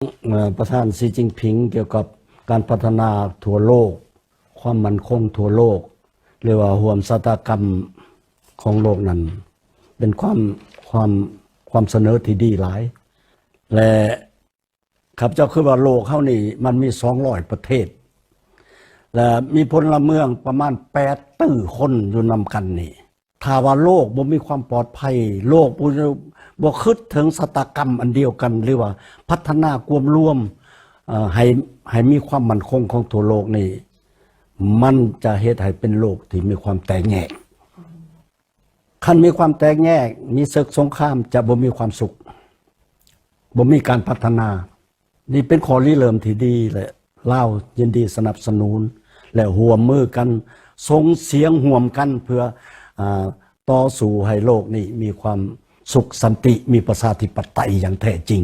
ເອີ ປະທານ ຊີ ຈິ້ນຜິງ ກ່ຽວກັບການພັດທະນາທົ່ວໂລກ, ຄວາມໝັ້ນຄົງທົ່ວໂລກ ຫຼືວ່າຮ່ວມຊະຕາກຳຂອງໂລກນັ້ນ ເປັນຄວາມ, ຄວາມ, ຄວາມສະເໜີທີ່ດີຫຼາຍ ແລະ ຂ້າພະເຈົ້າຄິດວ່າໂລກເຮົານີ້ມັນມີສອງຮ້ອຍປະເທດ ແລະ ມີພົນລະເມືອງປະມານແປດຕື້ຄົນຢູ່ນຳກັນນີ້ ຖ້າວ່າໂລກບໍ່ມີຄວາມປອດໄພ, ໂລກບໍ່, ບໍ່ຄິດເຖິງຊະຕາກຳອັນດຽວກັນ ຫຼືວ່າພັດທະນາກວມລວມ, ເອີ, ໃຫ້, ໃຫ້ມີຄວາມໝັ້ນຄົງຂອງທົ່ວໂລກນີ້, ມັນຈະເຮັດໃຫ້ເປັນໂລກທີ່ມີຄວາມແຕກແຍກ. ຄັນມີຄວາມແຕກແຍກ, ມີເສິກສົງຄາມ, ຈະບໍ່ມີຄວາມສຸກ, ບໍ່ມີການພັດທະນາ. ນີ້ເປັນຂໍ້ລິເລີ່ມທີ່ດີ ແລະ ລາວຍິນດີສະໜັບສະໜູນ ແລະ ຮ່ວມມືກັນ ສົ່ງສຽງຮ່ວມກັນເພື່ອ, ອາ, ຕໍ່ສູ້ໃຫ້ໂລກນີ້ມີຄວາມສຸກສັນຕິ, ມີປະຊາທິປະໄຕຢ່າງແທ້ຈິງ.